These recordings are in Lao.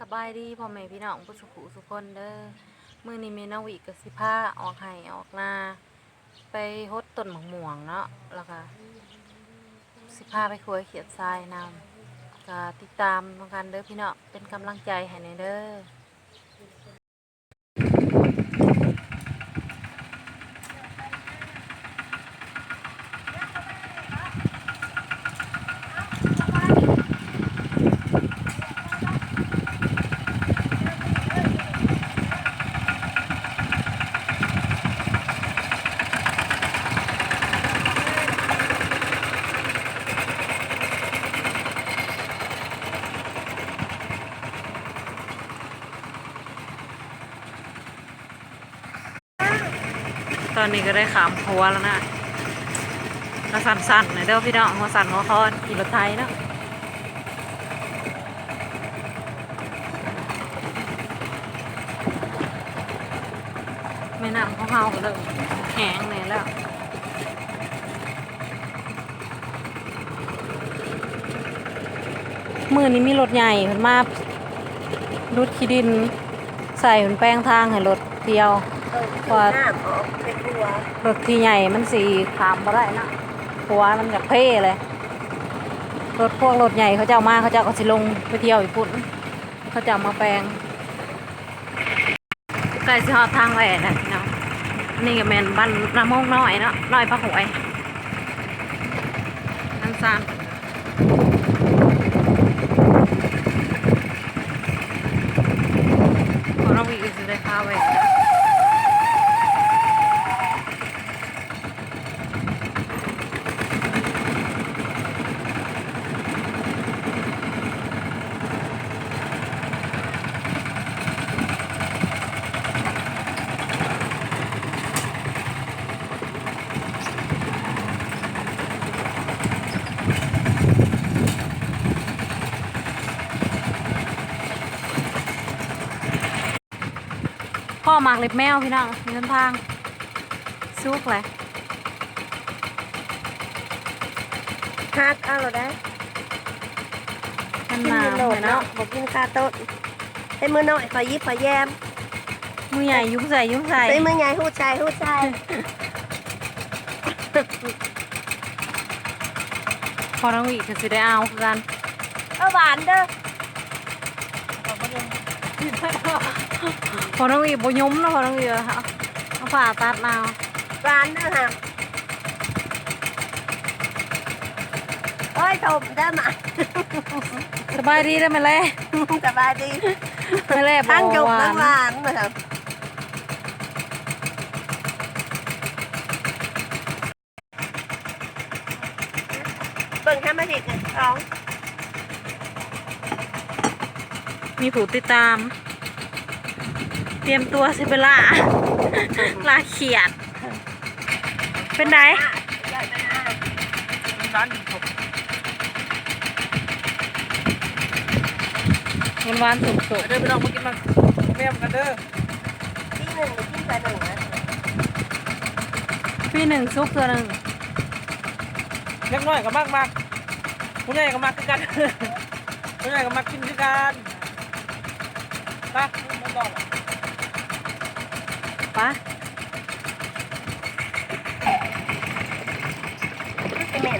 ສະບາຍດີພໍ່ແມ່ພີ່ນ້ອງເບິດສູ່ຜູ້ສູ່ຄົນເດີ. ມື້ນີ້ແມ່ນ້ອງວິກໍຊິພາອອກໄຮ່ອອກນາ ໄປຫົດຕົ້ນໝາກມ່ວງເນາະ ແລ້ວກໍຊິພາໄປຄົວຂຽດຊາຍນຳ. ກໍຕິດຕາມນຳກັນເດີພີ່ນ້ອງ ເປັນກຳລັງໃຈໃຫ້ແດ່ເດີ. ຕອນນີ້ກໍໄດ້ຂ້າມຂົວແລ້ວນະ. ກໍສັ່ນໆ ແດ່ເດີພີ່ນ້ອງ ຫົວສັ່ນຫົວຄອນ ຂີ່ລົດໄຖເນາະ. ແມ່ນ້ຳຂອງເຮົາກໍເລີ່ມແຫ້ງແດ່ແລ້ວ. ມື້ນີ້ມີລົດໃຫຍ່ເພິ່ນມາດຸດຂີ້ດິນໃສ່ ເພິ່ນແປງທາງໃຫ້ລົດທ່ຽວ ເອີ ເພາະວ່ານ້ຳອອກເປັນຫົວ ລົດທີ່ໃຫຍ່ມັນຊິຂ້າມບໍ່ໄດ້ເນາະ ຂົວມັນກະເພເລີຍ. ລົດພວກລົດໃຫຍ່ເຂົາເຈົ້າມາ ເຂົາເຈົ້າກໍຊິລົງໄປທ່ຽວຢູ່ພຸ້ນ ເຂົາເຈົ້າມາແປງ. ໃກ້ຊິຮອດທາງແລ່ແລ້ວພີ່ນ້ອງ. ອັນນີ້ກໍແມ່ນບ້ານນາໂມງນ້ອຍເນາະ ນ້ອຍປາກຫ້ວຍ ນ້ຳຊານ. ພໍ່ນ້ອງວິກໍຊິໄດ້ພາໄປ ພໍ້ໝາກເລັບແມວພີ່ນ້ອງ ຢູ່ເທິງທາງ ສຸກແຫຼະ ຫັກເອົາໂລດໄດ໋. ມັນໜາວ ກິນຢູ່ໂລດເນາະ ເນາະ ບໍ່ກິນຄາຕົ້ນ. ໃຫ້ມືນ້ອຍຂ້ອຍຫຍິບຂ້ອຍແຢມ ມືໃຫຍ່ຢຸ້ງໃສ່ຢຸ້ງໃສ່ ໃຫ້ມືໃຫຍ່ຮູດໃສ່ຮູດໃສ່. ພໍນ້ອງວິກໍຊິໄດ້ເອົາຄືກັນ. ເອີ ຫວານເດີ. ພໍນ້ອງວິບໍ່ຍົມເນາະ ພໍນ້ອງວິເອົາຜ້າຕັດເອົາ. ຫວານເດີຫະ. ໂອ້ຍ ສົ້ມເດີມະ. ສະບາຍດີເດີແມ່ແລ. ສະບາຍດີແມ່ແລ. ທັງສົ້ມທັງຫວານນະ. ເບິ່ງທຳມະຊິດນະ ສອງ ມີຜູ້ຕິດຕາມ ຕຽມຕົວຊິໄປລ່າ ລ່າຂຽດ. ເປັນໃດ? ມັນຫວານສົມໆ. ເດີພີ່ນ້ອງ ມາກິນໝາກແມວນຳກັນເດີ. ປີໜຶ່ງກິນເທື່ອໜຶ່ງນະ ປີໜຶ່ງສຸກເທື່ອໜຶ່ງ. ເດັກນ້ອຍກໍມັກໝາກ ຜູ້ໃຫຍ່ກໍມັກຄືກັນ ຜູ້ໃຫຍ່ກໍມັກກິນຄືກັນ. ໄປ ໄປ ມັນຊິແມ່ນ.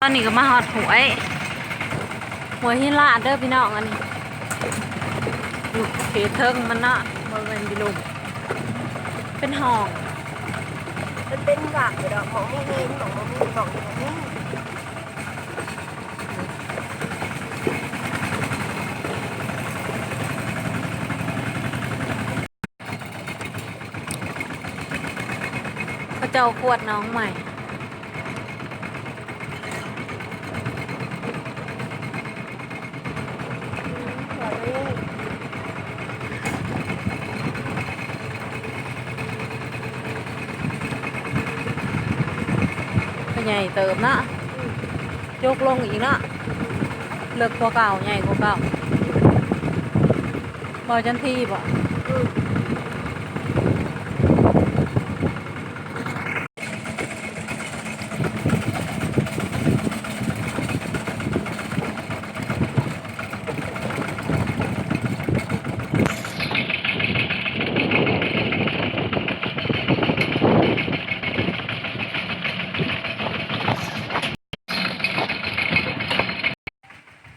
ຕອນນີ້ກໍມາຮອດຫ້ວຍ ຫ້ວຍຫີນລາດເດີພີ່ນ້ອງ. ອັນນີ້ຢູ່ເຂດເທິງມັນເນາະ ບໍ່ແມ່ນຢູ່ລຸ່ມ ເປັນຮ່ອງ ມັນເປັນຫວ່າງຢູ່ດອກ ໝ່ອງມີຫີນ ໝ່ອງບໍ່ມີ ໝ່ອງບໍ່ມີ. ເຂົາເຈົ້າຂວດໜອງໃໝ່ ກໍໃຫຍ່ເຕີບເນາະ. ຈົກລົງອີກເນາະ ເລິກກວ່າເກົ່າ ໃຫຍ່ກວ່າເກົ່າ. ບໍ່ຈັນທີບໍ? ອືມ. ເ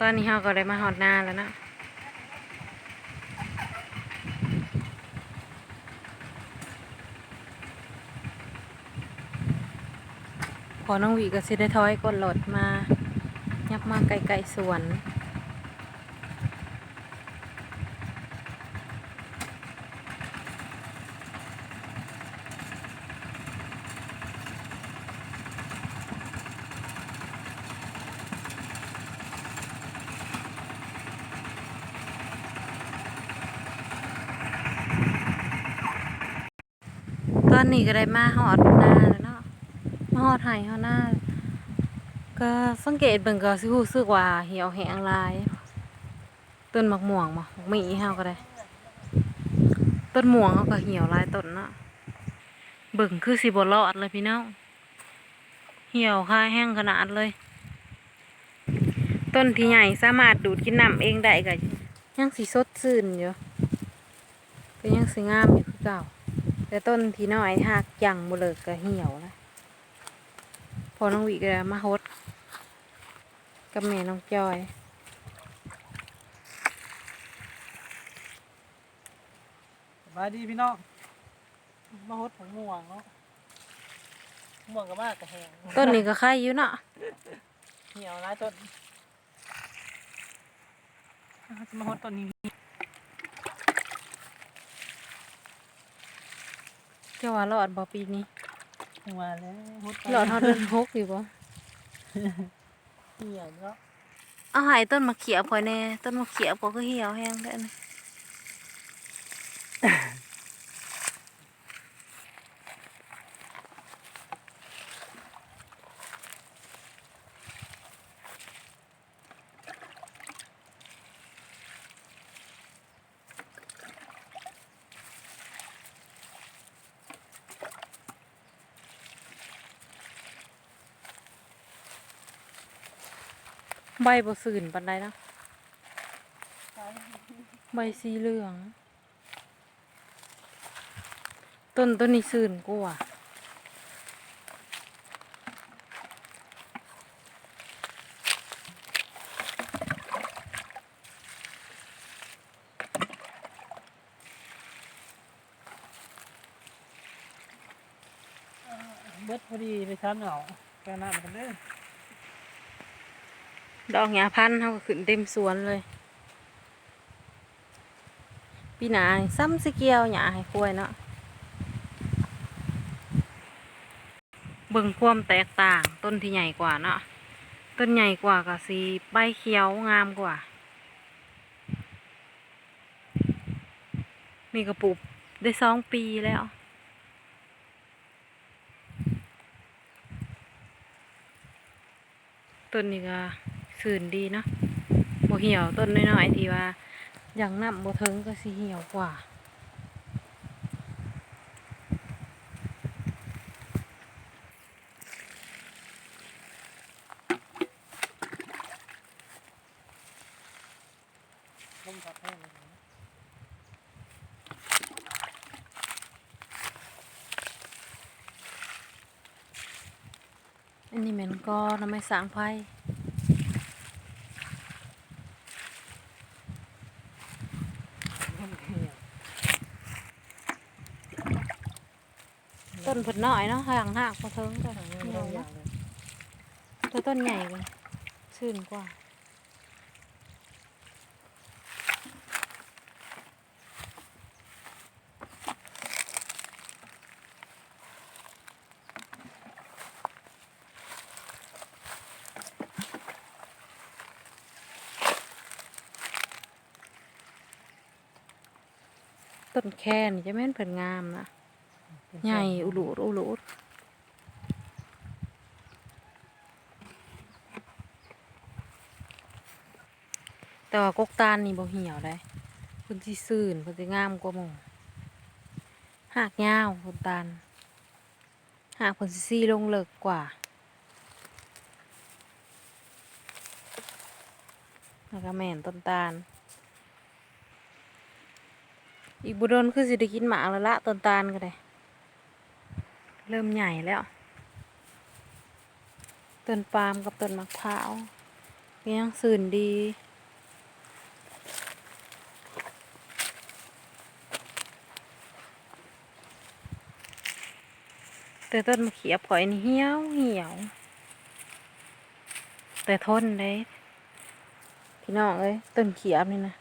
ຕອນນີ້ເຮົາກໍໄດ້ມາຮອດນາແລ້ວເນາະ. ພໍນ້ອງຫວີກໍຊິໄດ້ຖອຍກົ້ນລົດມາ ຍັບມາໃກ້ໆສວນ. ຕອນນີ້ກໍໄດ້ມາຮອດນາແລ້ວເນາະ ມາຮອດໄຮ່ຮອດນາ ກໍສັງເກດເບິ່ງກໍຊິຮູ້ສຶກວ່າຫ່ຽວແຫ້ງຫຼາຍ. ຕົ້ນໝາກມ່ວງບໍ່ ໝາກມີ້ເຮົາກໍໄດ້ ຕົ້ນມ່ວງເຮົາກໍຫ່ຽວຫຼາຍຕົ້ນເນາະ. ເບິ່ງຄືຊິບໍ່ລອດເລີຍພີ່ນ້ອງ ຫ່ຽວຄາແຮງຂະໜາດເລີຍ. ຕົ້ນທີ່ໃຫຍ່ສາມາດດູດກິນນ້ຳເອງໄດ້ກໍຍັງຊິສົດຊື່ນຢູ່ ກໍຍັງຊິງາມຢູ່ຄືເກົ່າ ແຕ່ຕົ້ນທີ່ນ້ອຍຮາກຈັງບໍ່ເລີກກໍຫ່ຽວລະ. ພໍ່ນ້ອງຫວີກໍມາຫົດ ກັບແມ່ນ້ອງຈອຍ. ສະບາຍດີພີ່ນ້ອງ ມາຫົດຜົກມ່ວງເນາະ ມ່ວງກໍມາກໍແຫ້ງ ຕົ້ນນີ້ກໍໄຄຢູ່ເນາະ ຫ່ຽວຫຼາຍຕົ້ນ. ເຮົາຊິມາຫົດຕົ້ນນີ້ ເຈົ້າວ່າລອດບໍ່ປີນີ້? ວ່າແລ້ວ ຫົດໄປ ລອດຮອດເດືອນຫົກຢູ່ບໍ່? ເຫື່ອຍເນາະ ເອົາໃຫ້ຕົ້ນໝາກຂຽບຂ້ອຍແດ່ ຕົ້ນໝາກຂຽບຂ້ອຍຄືຫ່ຽວແຮງແທ້ນີ້. ໃບບໍ່ຊື່ນປານໃດເນາະ ໃບສີເຫຼືອງ. ຕົ້ນ ຕົ້ນນີ້ຊື່ນກວ່າ. ເບິດພໍດີໄປຊາມເຫງົາ ແກະນ້ຳກັນເດີ. ດອກຫຍ້າພັນເຮົາກໍຂຶ້ນເຕັມສວນເລີຍ. ປີໜ້າຊ້ຳຊິກ່ຽວຫຍ້າໃຫ້ຄວາຍເນາະ. ເບິ່ງຄວາມແຕກຕ່າງ ຕົ້ນທີ່ໃຫຍ່ກວ່າເນາະ ຕົ້ນໃຫຍ່ກວ່າກໍຊິໃບຂຽວງາມກວ່າ. ນີ້ກໍປູກໄດ້ສອງປີແລ້ວ. ຕົ້ນນີ້ກໍຊື່ນດີເນາະ ບໍ່ຫ່ຽວ. ຕົ້ນນ້ອຍໆທີ່ວ່າຢາກນ້ຳບໍ່ເຖິງກໍຊິຫ່ຽວກວ່າ. ລົມພັດແຮງເລີຍ. ອັນນີ້ແມ່ນກໍໜໍ່ໄມ້ສ້າງໄຟ. ຕົ້ນເພິ່ນນ້ອຍເນາະ ຫາງຮາກບໍ່ເຖິງ ກໍ ເອີ ຫຍັງເນາະ ແຕ່ຕົ້ນໃຫຍ່ກໍຊື່ນກວ່າ. ຕົ້ນແຄນີ້ຈະແມ່ນເພິ່ນງາມນະ ໃຫຍ່ອຸລຸອຸລຸ. ແຕ່ວ່າກົກຕານນີ້ບໍ່ຫ່ຽວໃດ ເພິ່ນຊິຊື່ນ ເພິ່ນຊິງາມກວ່າໝູ່. ຮາກຍາວ ກົກຕານ ຮາກເພິ່ນຊິຊີ້ລົງເລິກກວ່າ. ແລ້ວກໍແມ່ນຕົ້ນຕານ ອີກບໍ່ດົນຄືຊິໄດ້ກິນໝາກແລ້ວລະ ຕົ້ນຕານກໍໄດ້ ເລີ່ມໃຫຍ່ແລ້ວ. ຕົ້ນປາມກັບຕົ້ນໝາກພ້າວ ຍັງຊື່ນດີ. ແຕ່ຕົ້ນໝາກຂຽບຂ້ອຍນີ້ຫ່ຽວໆ ແຕ່ທົນເດ້ພີ່ນ້ອງເອີຍ. ຕົ້ນຂຽບນີ້ນະ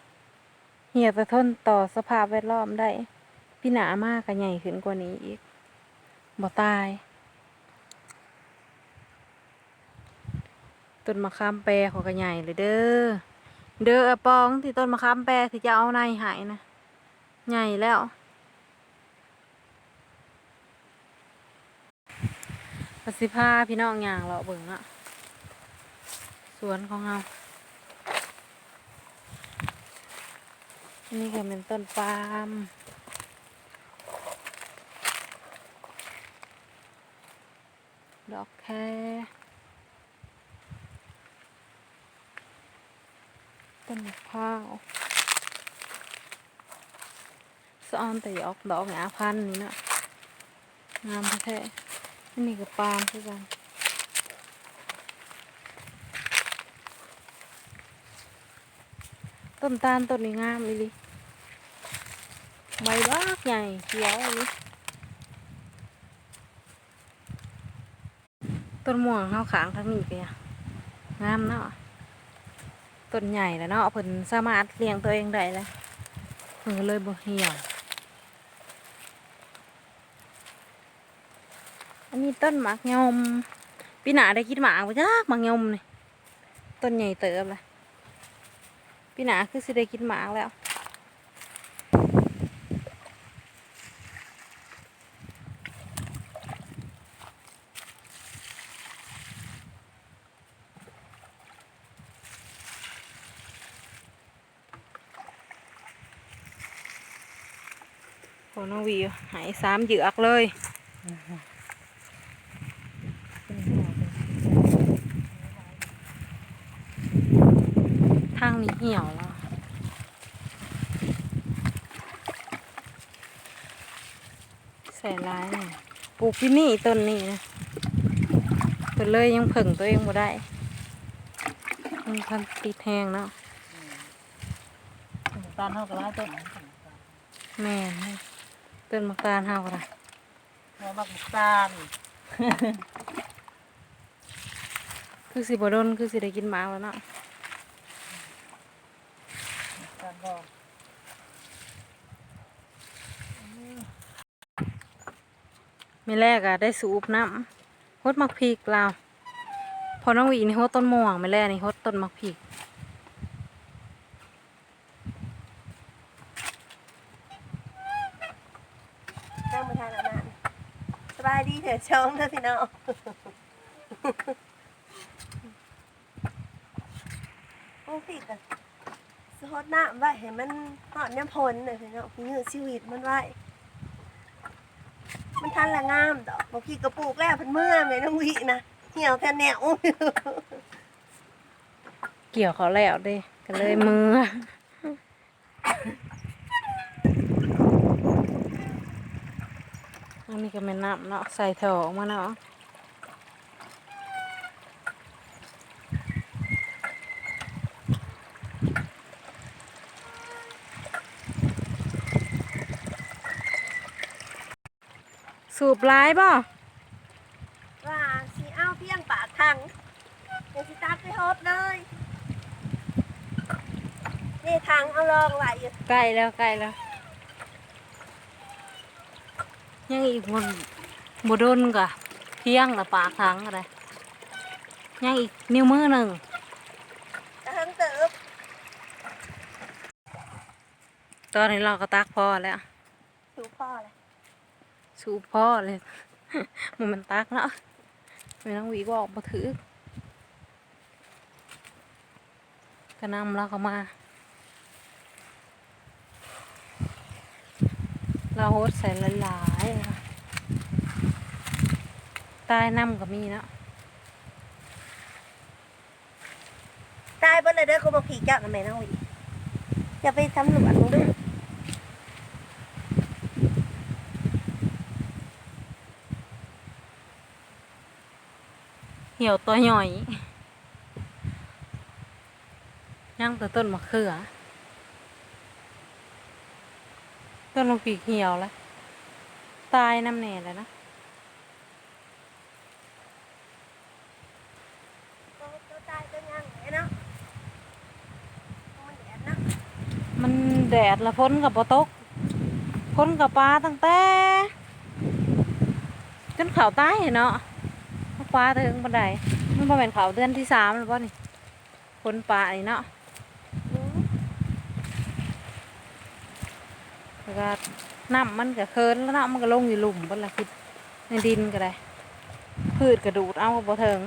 ຫ່ຽວແຕ່ທົນຕໍ່ສະພາບແວດລ້ອມໄດ້. ປີໜ້າມາກໍໃຫຍ່ຂຶ້ນກວ່ານີ້ອີກ ບໍ່ຕາຍ. ຕົ້ນມະຂາມແປຂ້ອຍກໍໃຫຍ່ແລ້ວເດີ ເດີອາປອງ ທີ່ຕົ້ນມະຂາມແປທີ່ເຈົ້າເອົາໃນໃຫ້ນະ ໃຫຍ່ແລ້ວ. ກໍຊິພາພີ່ນ້ອງຍ່າງເລາະເບິ່ງເນາະ ສວນຂອງເຮົາ. ອັນນີ້ກໍແມ່ນຕົ້ນປາມ ດອກແຄ ຕົ້ນໝາກພ້າວ ສະອອນແຕ່ຢາກອອກດອກຫຍ້າພັນນີ້ເນາະ ງາມແທ້ໆ. ອັນນີ້ກໍປາມຄືກັນ. ຕົ້ນຕານຕົ້ນນີ້ງາມອີ່ຫຼີ ໃບບັກໃຫຍ່ຂຽວອີ່ຫຼີ. ຕົ້ນມ່ວງເຮົາຂ້າງທາງນີ້ກໍງາມເນາະ ຕົ້ນໃຫຍ່ແລ້ວເນາະ ເພິ່ນສາມາດລ້ຽງຕົວເອງໄດ້ແລ້ວ ເພິ່ນກໍເລີຍບໍ່ຫ່ຽວ. ອັນນີ້ຕົ້ນໝາກຍົມ ປີໜ້າໄດ້ກິນໝາກບໍ່ຈັກ ໝາກຍົມນີ້ ຕົ້ນໃຫຍ່ເຕີບລະ ປີໜ້າຄືຊິໄດ້ກິນໝາກແລ້ວ. ໂອ້ ນ້ອງຫວີໃຫ້ສາມເຢືອກເລີຍ. ທາງນີ້ຫ່ຽວແລ້ວ ໃສ່ຫຼາຍແນ່ ປູກຢູ່ນີ້ຕົ້ນນີ້ນະ ເພິ່ນເລີຍຍັງເພິ່ງຕົວເອງບໍ່ໄດ້ ມັນທັນຕິດແຮງເນາະ. ອືມ ໝາກຕານເຮົາກໍຫຼາຍຕົ້ນ. ແມ່ນ ຕົ້ນໝາກຕານເຮົາກໍໄດ້ ເຮົາມັກໝາກຕານ ຄືຊິບໍ່ດົນ ຄືຊິໄດ້ກິນໝາກແລ້ວເນາະ. ແມ່ແລກໍໄດ້ສູບນ້ຳ ຫົດໝາກພິກລາວ ພໍ່ນ້ອງຫວີນີ້ຫົດຕົ້ນມ່ວງ ແມ່ແລນີ້ຫົດຕົ້ນໝາກພິກ. ນັ່ງບໍ່ທັນອາບນ້ຳ ສະບາຍດີເທື່ອສອງເດີພີ່ນ້ອງ. ປູກພິກກໍຊິຫົດນ້ຳໄວ້ໃຫ້ມັນຮອດຍາມຝົນເດີພີ່ນ້ອງ ຊິຢືດຊີວິດມັນໄວ້ ມັນທັນລະງາມດອກ. ໝາກພິກກໍປູກແລ້ວ ເພິ່ນເມືອແມ່ນ້ອງຫວີນະ ຫ່ຽວແຜ່ນແນວ ກ່ຽວເຂົ້າແລ້ວເດ້ ກໍເລີຍເມືອ. ອັນນີ້ກໍແມ່ນນ້ຳເນາະ ໃສ່ທໍ່ອອກມາເນາະ. ສູບຫຼາຍບໍ່? ວ່າຊິເອົາພຽງປາກຖັງ ດຽວຊິຕັກໄປຫົດເລີຍ. ນີ້ຖັງເຮົາລອງໄວ້ຢູ່ ໃກ້ແລ້ວ ໃກ້ແລ້ວ ຍັງອີກບໍ່ ບໍ່ດົນກະພຽງລະ ປາກຖັງກໍໄດ້ ຍັງອີກນິ້ວມືໜຶ່ງ ກະເຖິງເຕີບ. ຕອນນີ້ເຮົາກໍຕັກພໍແລ້ວ ສູບພໍແລ້ວ ສູບພໍແລ້ວ ບໍ່ແມ່ນຕັກເນາະ ແມ່ນ້ອງຫວີເວົ້າບໍ່ຖືກ ກະນຳລາວເຂົ້າມາ ລາວຫົດໃສ່ຫຼາຍໆ ຕາຍນຳກໍມີເນາະ. ຕາຍເບິດແລ້ວເດີ ກໍບໍ່ຜີກເຈົ້ານະແມ່ນ້ອງຫວີ ຢ່າໄປສຳຫຼວດເບິ່ງດູ ຫ່ຽວຕົວຍ່ອຍ. ຍັງແຕ່ຕົ້ນມະເຂືອ ຕົ້ນໝາກພິກຫ່ຽວລະ ຕາຍນຳແດ່ລະນະ. ໂຕ ໂຕຕາຍໂຕຍັງແຫຼະເນາະ ມັນແດດເນາະ ມັນແດດລະ ຝົນກໍບໍ່ຕົກ ຝົນກໍປາຕັ້ງແຕ່ ຈົນເຂົ້າຕາຍເນາະ ມາປາເຖິງປານໃດ ມັນບໍ່ແມ່ນເຂົ້າເດືອນທີສາມແລ້ວບໍ່ນີ້ ຝົນປານີ້ເນາະ. ແລ້ວກໍນ້ຳມັນກໍເຂີນແລ້ວເນາະ ມັນກໍລົງຢູ່ລຸ່ມເບິດລະ ໃນດິນກໍໄດ້ ພືດກໍດູດເອົາກໍບໍ່ເຖິງ.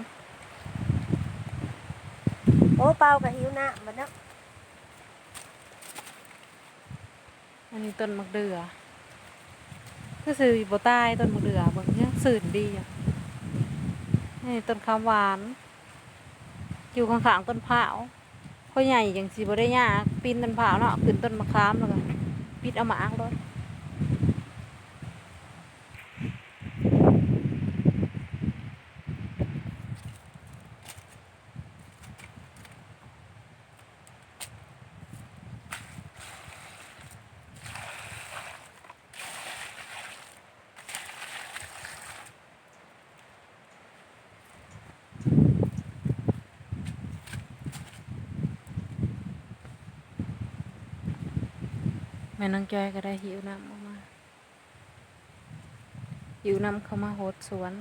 ໂອ້ ເປົ່າກໍຫິວນ້ຳເບິດເນາະ. ອັນນີ້ຕົ້ນໝາກເດືອ ຄືຊິບໍ່ຕາຍຕົ້ນໝາກເດືອ ເບິ່ງຍັງຊື່ນດີຢູ່. ນີ້ຕົ້ນຄຳຫວານ ຢູ່ຂ້າງໆຕົ້ນພ້າວ ພໍໃຫຍ່ຈັ່ງຊິບໍ່ໄດ້ຍາກ ປີນຕົ້ນພ້າວເນາະ ຂຶ້ນຕົ້ນມະຂາມ ແລ້ວກໍປິດເອົາໝາກໂລດ. ແມ່ນ້ອງຈ້ອຍກໍໄດ້ຫິ້ວນ້ຳອອກມາ ຫິ້ວນ້ຳເຂົ້າມາຫົດສວນ.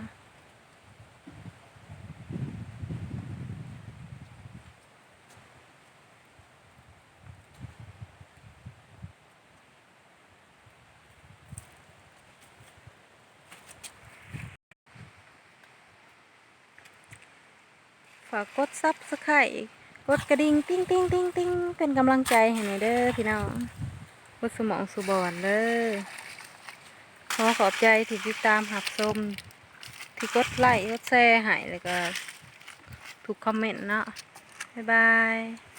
ຝາກກົດ Subscribe ກົດກະດິ່ງ ຕິງໆໆໆ ເປັນກຳລັງໃຈໃຫ້ແດ່ເດີພີ່ນ້ອງ ເບິດສູ່ໝ່ອງສູ່ບ່ອນເດີ. ຂໍຂອບໃຈທີ່ຕິດຕາມຮັບຊົມ ທີ່ກົດໄລ້ ກົດແຊໃຫ້ ແລ້ວກໍທຸກຄອມເມັນເນາະ. ບາຍບາຍ.